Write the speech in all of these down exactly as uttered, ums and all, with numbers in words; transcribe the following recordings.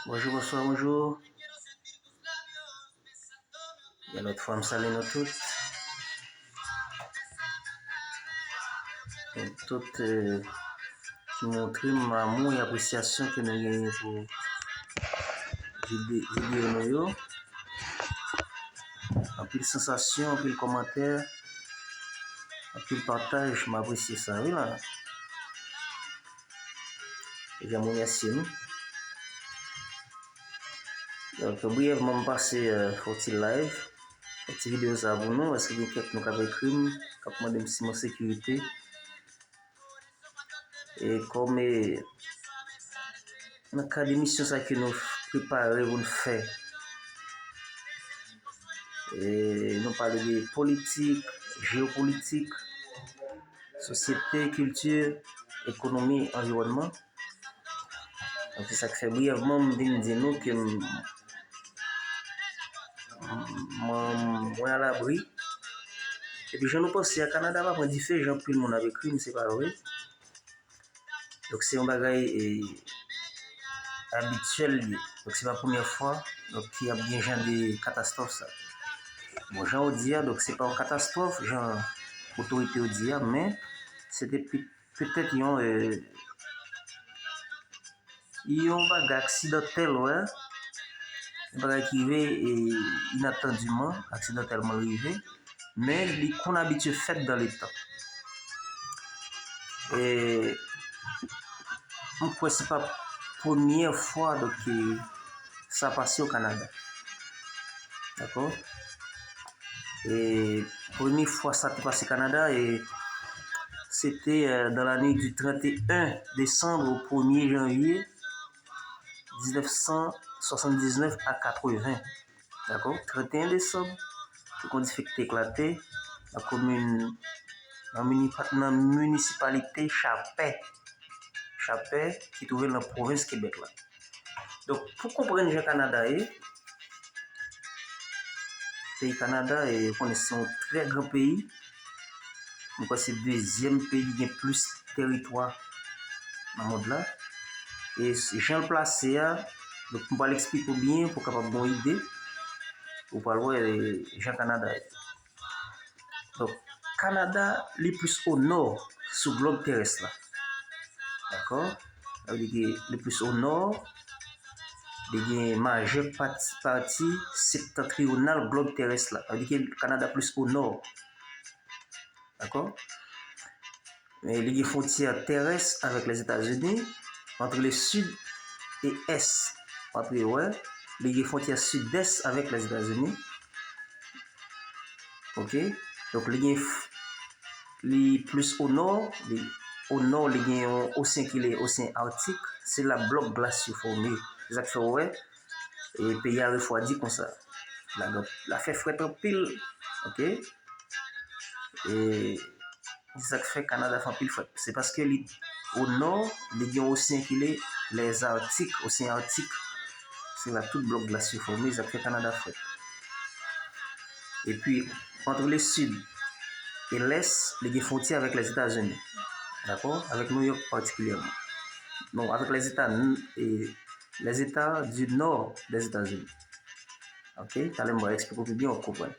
Bonjou, bonswa, bonjou. Yon lòt fwa, m salye nou tout. Nou tout, eh, ki montre m amou e apresyasyon ke nou genyen pou vide-, videyo nou yo. Anpil sansasyon, anpil kòmantè, anpil pataj, m apresye sa, wi la. Deja m remèsye nou. Donk, briyèvman, m pase, eh, fè yon ti live, fè ti videyo sa pou nou, paske gen kèk moun k ap ekri m, k ap mande m si m an sekirite. E kòm, eh, nan kad emisyon sa ke nou prepare pou n fè, eh, nou pale de politik, jeyopolitik, sosyete, kilti, ekonomi, anviwònman. Donk, se sa k fè briyèvman m vin di nou ke m, m, mwen alabri. Epi jan nou panse a, Kanada pa pran dife, jan anpil moun ap ekri m, se pa vre. Donk, se yon bagay, eh, abityèl li ye. Donk, se pa premyè fwa, donk, ki ap gen jan de katastwòf sa. Bon, jan w di a, donk, se pa yon katastwòf, jan otorite yo di a, men se te pi-, petèt yon, eh, yon bagay aksidantèl, wè. Yon bagay ki rive, eh, inattandiman, aksidantèlman rive. Men li konn abitye fèt dan letan. E m kwè se pa premyè fwa, donk, ke sa pase o Kanada. Dakò? E premye fwa sa te pase Kanada, e se te, eh, dans la nuit du trente et un décembre au premier janvier dix-neuf cent soixante-dix-neuf à quatre-vingts. Dakò? Trente et un décembre, ke yon dife ki te eklate nan komin, nan mini-, nan minisipalite Chapè. Chapè, ki twouve l nan pwovens Kebèk la. Donk, pou konprann jan Kanada ye, peyi Kanada, e, ou konnen se yon trè gran peyi. M kwè se dezyèm peyi ki gen plis teritwa nan mond la. E s-, jan l plase a, donk, m pral eksplike w byen pou w kapab gen yon ide. Ou pral wè, e, jan Kanada ye. Donk, Kanada, li plis o nò sou glòb terès la. Dakò? Sa vle di ke li plis o nò, li gen majè pati, pati septantriyonal glòb terès la. Sa vle di ke Kanada plis o nò. Dakò? Men li gen fwontyè terès avèk Lèzetazini, antre le sid e ès. Antre, wè, li gen fwontyè sidès avèk Lèzetazini. Oke? Donk, li gen f-, li plis o nò, li, o nò, li gen yon osyen ki rele osyen Atik. Se la blòk glas yo fòme. Se sa k fè w wè, e, peyi a refwadi konsa. La, la fè frèt anpil. Oke? E se sa k fè Kanada fè anpil frèt. Se paske li o nò, li gen osyen ki rele lèzartik, osyen Atik. Se la tout blòk glas yo fòme, sa k fè Kanada frèt. Epi, antre le sid e lès, li gen fwontyè avèk Lèzetazini. Dakò? Avèk Nouyòk patikilyèman. Non, avèk lèzeta, e, lèzeta di nò dèzetazini. Oke? Talè m va eksplike w pi byen, w ap konprann.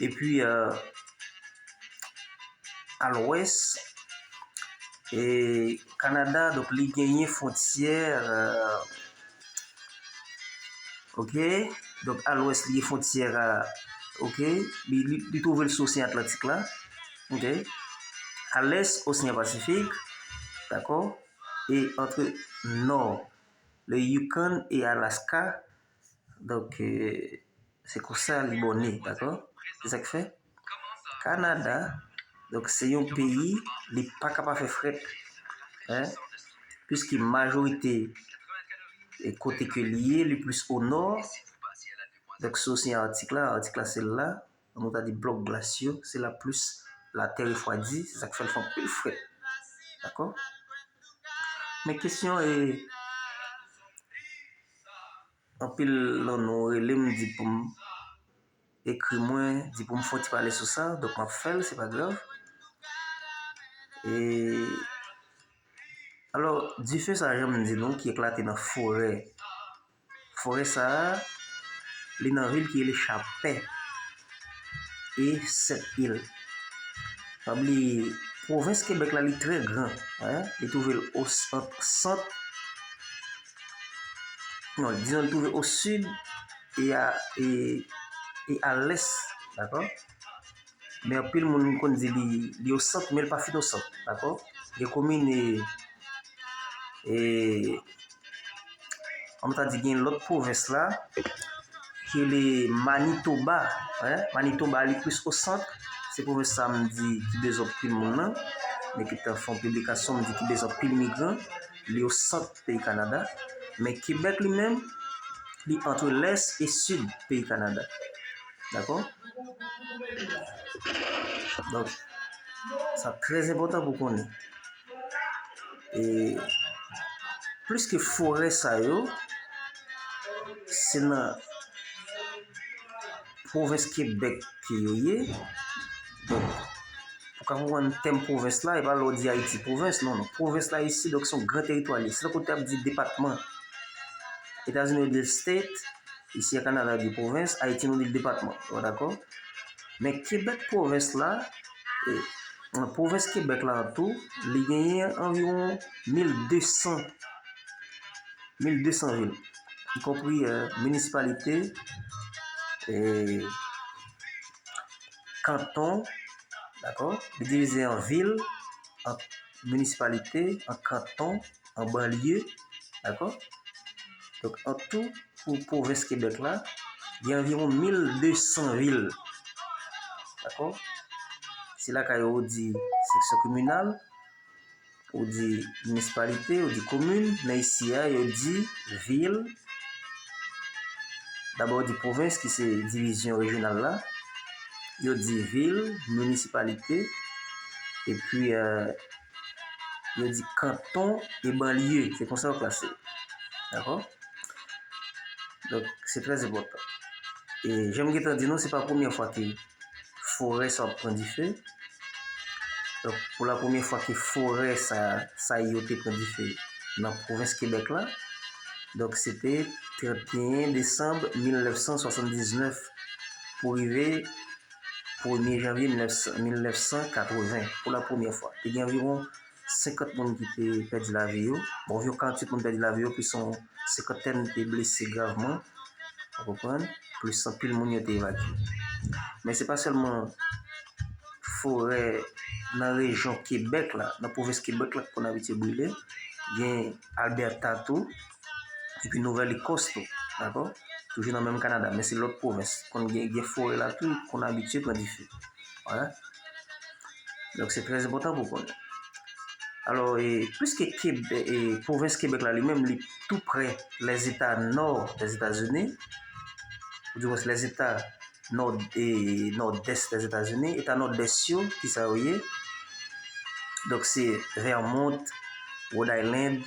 Epi, e, a lwès, e, Kanada, donk, li genyen fwontyè, e, oke? Donk, a lwès, li gen fwontyè a, oke? Li, li, li twouve l sou Oseyan Atlantik la, oke? A lès, Oseyan Pasifik, dakò? E antre nò, le Yukon e Alaska, donk, e, se konsa li bòne, dakò? Se sa k fè Kanada, donk, se yon peyi, li pa ka pa fè frèt, en, piske majorite, e, kote ke li ye, li plis o nò, donk, sou Oseyan Atik la, Atik la se la, nou ta di blòk glas yo, se la plis latè refwadi, se sa k fè l fè anpil frèt. Dakò? Men kesyon e, anpil nan nou rele m, di pou m, ekri mwen, di pou m fè yon ti pale sou sa, donk m ap fè l, se pa grav. E Alò, dife sa a, jan m di nou, ki eklate nan forè. Forè sa a, li nan vil ki rele Chapè e Sèt Il. Pa bliye, pwovens Kebèk la, li trè gran, en. Li twouve l o s-, ant sant, non, dizon, li twouve o sid e a, e, e a lès, dakò? Men anpil moun konn di li, li o sant, men li pa fin o sant, dakò? Gen komin, e, e, an m ta di gen lòt pwovens la, ki rele Manitoba, en. Manitoba, li plis o sant. Se pwovens sa m di ki bezwen anpil moun nan. Men ki te fè yon piblikasyon, m di ki bezwen anpil migran. Li o sant peyi Kanada. Men Kebèk li menm, li ant lès e sid peyi Kanada. Dakò? Donk, sa trè enpòtan pou konnen. E plis ke forè sa yo, se nan pwovens Kebèk ke yo ye. Donk, pou ka konprann tèm pwovens la, e pa lè w di Ayiti pwovens, non, non. Pwovens la isi, donk, se yon gran teritwa li ye. Se tankou te ap di depatman. Etazini yo di l state, isi a Kanada yo di pwovens, Ayiti nou di l depatman. Ou dakò? Men Kebèk pwovens la, e, nan pwovens Kebèk la an tou, li genyen anviwon mil de san, mil de san vil, ikonpri, e, minisipalite, e, kanton, dakò? Li divize an vil, an minisipalite, an kanton, an banlye, dakò? Donk, an tou, pou pwovens Kebèk la, gen anviwon mil de san vil, dakò? Se lakay yo di seksyon kominal, ou di minisipalite, ou di komin, men isi a, yo di vil. Dabò, yo di pwovens, ki se divizyon rejyonal la. Yo di vil, minisipalite. Epi, e, yo di kanton e banlye. Se konsa yo klase. Dakò? Donk, se trè enpòtan. E jan m gentan di nou, se pa premyè fwa ke forè sa ap pran dife. Donk, pou la premyè fwa ke forè sa, sa yo te pran dife nan pwovens Kebèk la. Donk, se te trannteyen desanm mil nèf san swasanndiznèf pou rive premye janvye mil nèf san, mil nèf san katreven, pou la premyè fwa. Te gen anviwon senkant moun ki te pèdi lavi yo. Bon, anviwon karanntuit moun pèdi lavi yo, plis yon senkantèn te blese gravman. Ou konprann? Plis anpil moun yo te evakye. Men se pa sèlman forè nan rejyon Kebèk la, nan pwovens Kebèk la ki konn abitye brile. Gen Alberta tou, epi Nouvèl Ekòs tou, dakò? Toujou nan menm Kanada, men se lòt pwovens. Konn gen, gen forè la tou, konn abitye pran dife. Wala. Donk, se trè enpòtan pou konnen. Alò, e, piske Kebè-, e, pwovens Kebèk la, li menm, li tou prè lèzeta nò dèzetazini, ou dimwens lèzeta nò, e, nòdès dèzetazini, eta nòdès yo, ki sa yo ye? Donk, se Vermont, Rhode Island,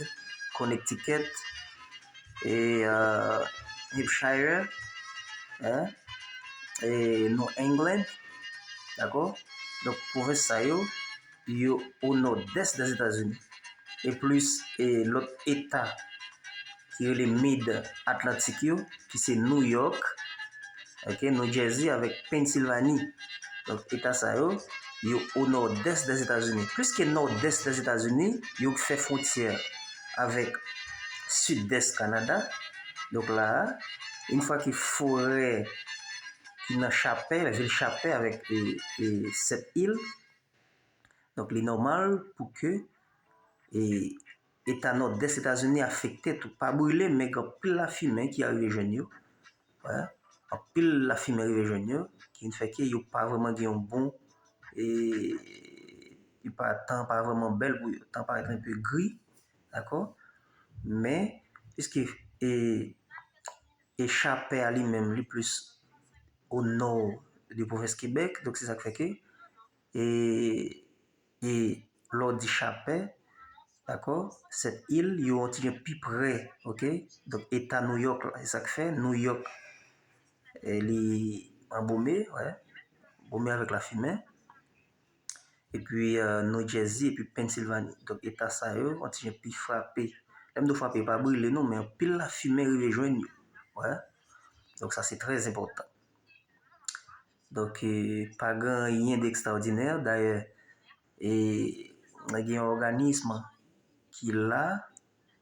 Connecticut, e, e, Hampshire, en, e, New England, dakò? Donk, pwovens sa yo, yo o nòdès dèzetazini. E plis, e, lòt eta ki rele Mid Atlantic yo, ki se New York, ok, New Jersey avèk Pennsylvanie. Donk, eta sa yo, yo o nòdès dèzetazini. Piske nòdès dèzetazini, yo fè fwontyè avèk sidès Kanada. Donk la, yon fwa ke forè ki nan Chapè, vil Chapè avèk, e, e, Sèt Il, donk, li nòmal pou ke, e, eta nòdès Etazini afekte tou. Pa brile, men gen anpil lafimen ki arive jwenn yo. Wè. Anpil lafimen rive jwenn yo, ki vin fè ke yo pa vrèman gen yon bon, e, yo pa, tan pa vrèman bèl pou yo. Tan parèt enpe gri, dakò? Men, piske, e, e Chapè a li menm, li plis o nò de pwovens Kebèk, donk se sa k fè ke, e, e lè w di Chapè, dakò, Sèt Il, yo yon ti jan pi prè, ok? Donk, eta New York la, se sa k fè New York, e, li anbome, wè, anbome avèk lafimen. epi euh, New Jersey, epi Pennsylvanie. Donk, eta sa yo, yon ti jan pi frape. Lè m di frape, pa brile non, men anpil lafimen rive jwenn yo. Wè. Donk, sa se trè enpòtan. Donk, euh, pa gen anyen de ekstraòdinè. Dayè, e, gen yon òganism ki la,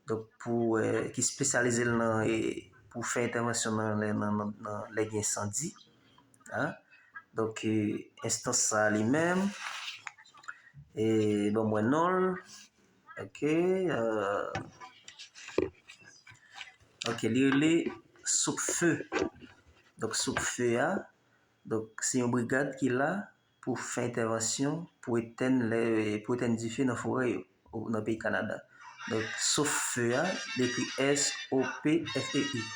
donk, pou, euh, ki espesyalize l nan, e, pou fè entèvansyon nan, nan, nan, nan, nan lè gen ensandi. Hein? Donk, euh, enstans sa li menm, e, bon, mwen non l. Ok, euh, ok, li rele Sopfe. Donk, Sopfe a, donk, se yon brigad ki la pou fè entèvansyon, pou etenn lè, pou etenn dife nan forè yo, nan peyi Kanada. Donk, Sopfe a, li ekri S O P F E I.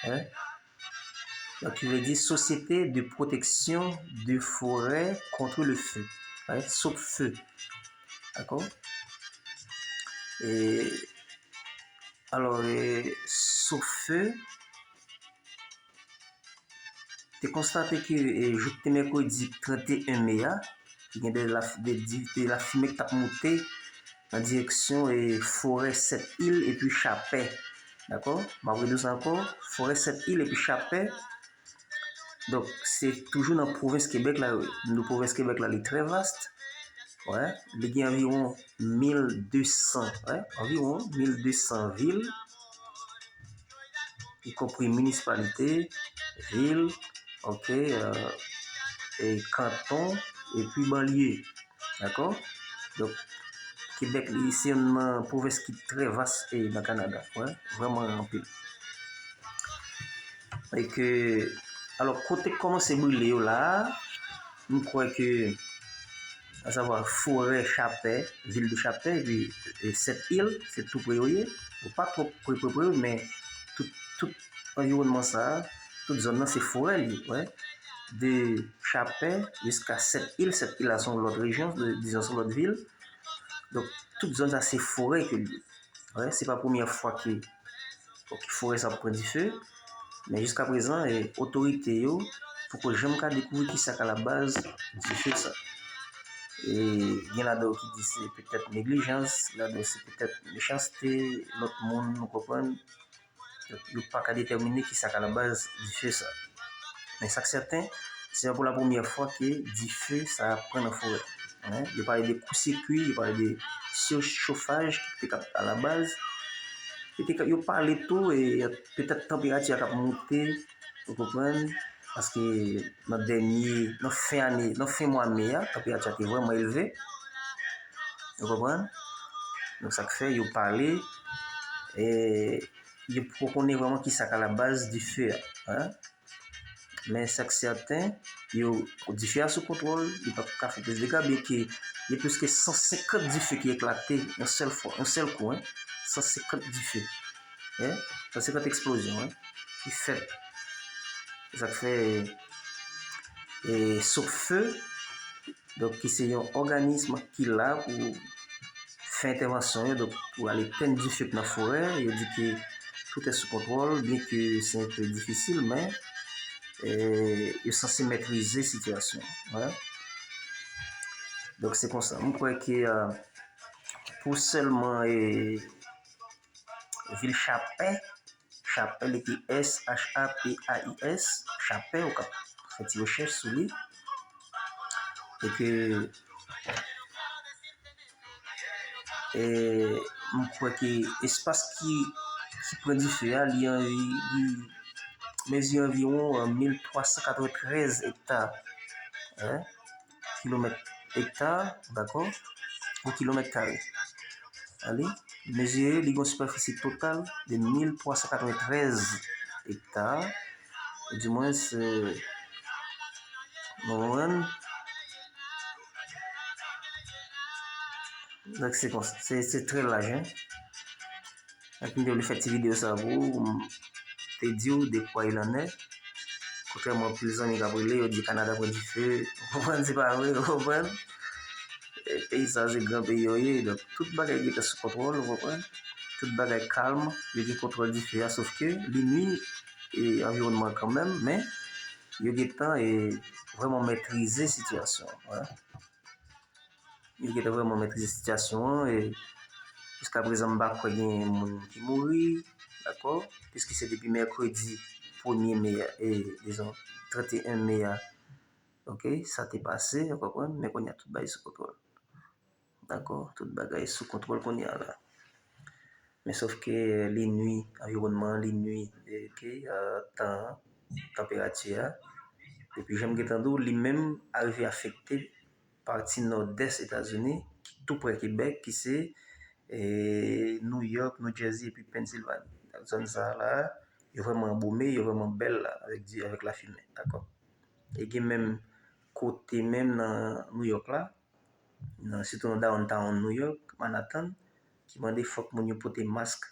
Hein? Donk, ki vle di Société de Protection de Forêt contre le Feu. Right? Sopfe. Dakò? E, alò, e, Sopfe, te konstate ke, e, jouk te mèkredi trannteyen me a, te gen de la, de, de, de lafimen ki t ap moute nan direksyon, e, forè Sèt Il epi Chapè. Dakò? M ap redi w sa ankò. Forè Sèt Il epi Chapè. Donk, se toujou nan pwovens Kebèk la, wi. Nou, pwovens Kebèk la, li trè vast. Wè, li gen anviwon mil de san, wè, anviwon mil de san vil, ikonpri minisipalite, vil, ok, euh, e kanton, epi banlye. Dakò? Donk, Kebèk, li se youn nan pwovens ki trè vas, e, nan Kanada. Wè, vrèman anpil. E ke, alò, kote k kòmanse brile yo la a, m kwè ke, asavwa forè Chapè, vil de Chapè, epi, e, Sèt Il, se tou pre yo ye. Yo pa twò pre, pre, pre, men tout, tout anviwònman sa a, tout zòn nan, se forè li ye, wè. De Chapè jiska Sèt Il, Sèt Il la se yon lòt rejyon, de, dizon se yon lòt vil. Donk, tout zòn sa, se forè ke li ye. Wè, se pa premyè fwa ke, ke forè sa ap pran dife, men jiska prezan, e, otorite yo poko janm ka dekouvri kisa k alabaz dife sa. E gen ladan yo ki di se petèt neglijans, ladan yo se petèt mechanste lòt moun, nou konprann. Donk, yo pa ka detèmine kisa k alabaz dife sa. Men sa k sèten, se pa pou la premyè fwa ke dife sa ap pran nan forè. Hein? Yo pale de koutsekwi, yo pale de cho-, chofaj ki te ka alabaz. Yo te ka, yo pale tou, e petèt tanperati a k ap moute, ou konprann? Paske nan dènye, nan fen ane, nan fen mwa me a, tanperati a te vrèman elve. Ou konprann? Donk, sa k fè yo pale, e yo poko konnen vrèman kisa k alabaz dife a. Hein? Men sa k sèten, yo, dife a sou kontwòl, li p ap ka fè plis dega, byenke gen plis ke san senkant dife ki eklate yon sèl fwa, yon sèl kou, hein. San senkant dife, hein, san senkant eksplozyon, hein, ki fèt. Se sa k fè, e, Sopfe, donk, ki se yon òganism ki la pou fè entèvansyon yo, donk, pou al etenn dife k nan forè. Yo di ke tout est sous contrôle, byenke se enpe difisil, men, e, yo sanse metrize sitiyasyon an. Wè. Donk, se konsa. M kwè ke, e, pou sèlman, e, vil Chapè, Chapè, li ekri S H A P A I S, Chapè, ou ka fè ti rechèch sou li. E ke, e, m kwè ke espas ki, ki pran dife a, li anvi, li mezi anviwon, e, mil twa san katreventrèz ekta. Hein? Kilomèt ekta, dakò? Pou kilomèt kare. Ale, mezire, li gen yon sipèfisi total de mil twa san katreventrèz ekta. Di mwens, e, nou konprann? Donk, se konsa. Se, se trè laj, hein? Donk, m te vle fè ti videyo sa pou m te di w de quoi il en est. Kontrèman, anpil zanmi k ap rele, yo di Kanada pran dife. Ou konprann, se pa vre, ou konprann? E, peyi sa, se gran peyi yo ye. Donk, tout bagay gentan sou kontwòl, ou konprann? Tout bagay kalm, yo gen kontwòl dife a, sof ke li nwi, e, anviwònman an kanmenm, men yo gentan, e, vrèman metrize sitiyasyon an. Wè. Li gentan vrèman metrize sitiyasyon an, e jiska prezan m pa kwè gen moun ki mouri, dakò? Piske se depi mèkredi premye me a, e dizon trannteyen me a, oke, sa te pase, ou konprann, men kounye a tout bagay sou kontwòl. Dakò, tout bagay sou kontwòl kounye a la. Men sòf ke li nwi anviwònman an, li nwi, oke, tan an, tanperati a. Epi jan m gentan di w, li menm arive afekte pati nòdès Etazini, ki tou prè Kebèk, ki se e, New York, New Jersey epi Pennsylvania. Zòn sa a la, yo vrèman anboume, yo vrèman bèl la, avèk di, avèk lafimen, dakò? E gen menm kote menm nan New York la, nan, sitou nan downtown New York, Manhattan, ki mande fòk moun yo pote mask,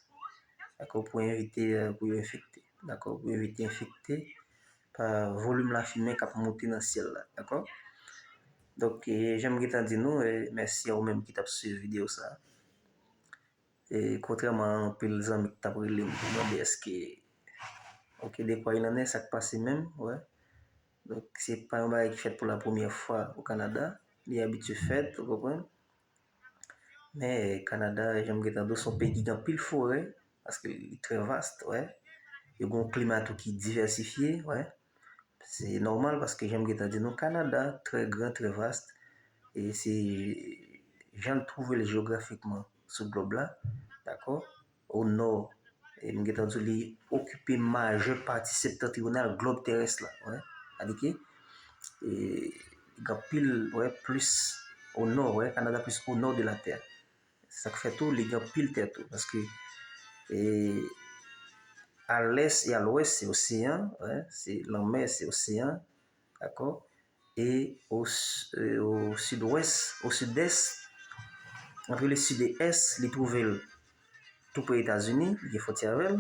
dakò, pou evite, e, pou yo enfekte, dakò, pou evite enfekte pa volim lafimen k ap monte nan syèl la, dakò? Donk, e, jan m gentan di nou, e, mèsi a ou menm ki t ap swiv videyo sa a. E, kontrèman a anpil zanmi ki t ap rele m pou mande èske, oke, de quoi il en est, sa k pase menm, wè. Donk, se pa yon bagay ki fèt pou la premyè fwa o Kanada. Li abitye fèt, ou konprann? Men, e, Kanada, jan m gentan di w, se yon peyi ki gen anpil forè, paske li trè vast, wè. Yo gen yon klima tou ki divèsifye, wè. Se nòmal paske jan m gentan di nou, Kanada trè gran, trè vast. E se jan l twouve l jewografikman sou glòb la, dakò? O nò, e m gentan di w, li okipe majè pati septantriyonal glòb terès la, wè. Sa vle di ke, e, li gen anpil, wè, plis o nò, wè, Kanada plis o nò de la tè. Sa k fè tou, li gen anpil tè tou, paske, e, a lès e a lwès, se oseyan, wè, se lanmè, se oseyan, dakò? E o s-, e o sidwès, o sidès, ant le sid e ès, li twouve l tou pre Etazini, li gen fwontyè avè l.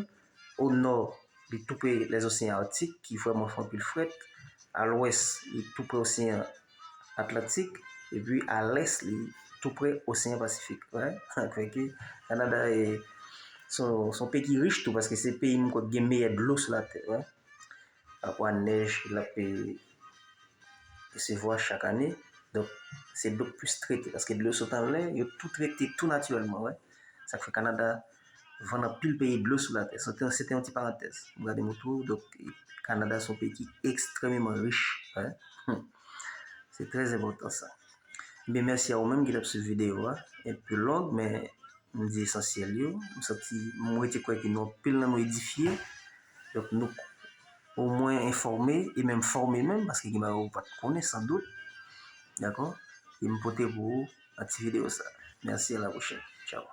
O nò, li tou pre lèzoseyan Atik, ki vrèman fè anpil frèt. A lwès, li tou pre oseyan Atlantik. Epi a lès, li tou pre oseyan Pasifik. Wè, sa k fè ke Kanada, e, se yon, se yon peyi ki rich tou, paske se peyi m kwè ki gen meyè dlo sou latè, wè. Parapò a nèj l ap, e, resevwa chak ane. Donk, se dlo k plis trete, paske dlo yo sot anlè, yo tou trete tou natirèlman, wè. Sa k fè Kanada vann anpil peyi dlo sou latè. Se te, se te yon ti parantèz. M gade m tou, donk, Kanada se yon peyi ki ekstrèmeman rich, wè. Hmm. Se trè enpòtan sa. Ebyen, mèsi a ou menm ki t ap swiv videyo a. Enpe long, men m di esansyèl yo. M santi, m rete kwè ke nou, anpil nan nou edifye. Donk, nou omwen enfòme e menm fòme menm, paske gen bagay ou pa t konnen, san dout. Dakò? E m pote pou ou nan ti videyo sa. Mèsi, a la pwochèn. Tchaw.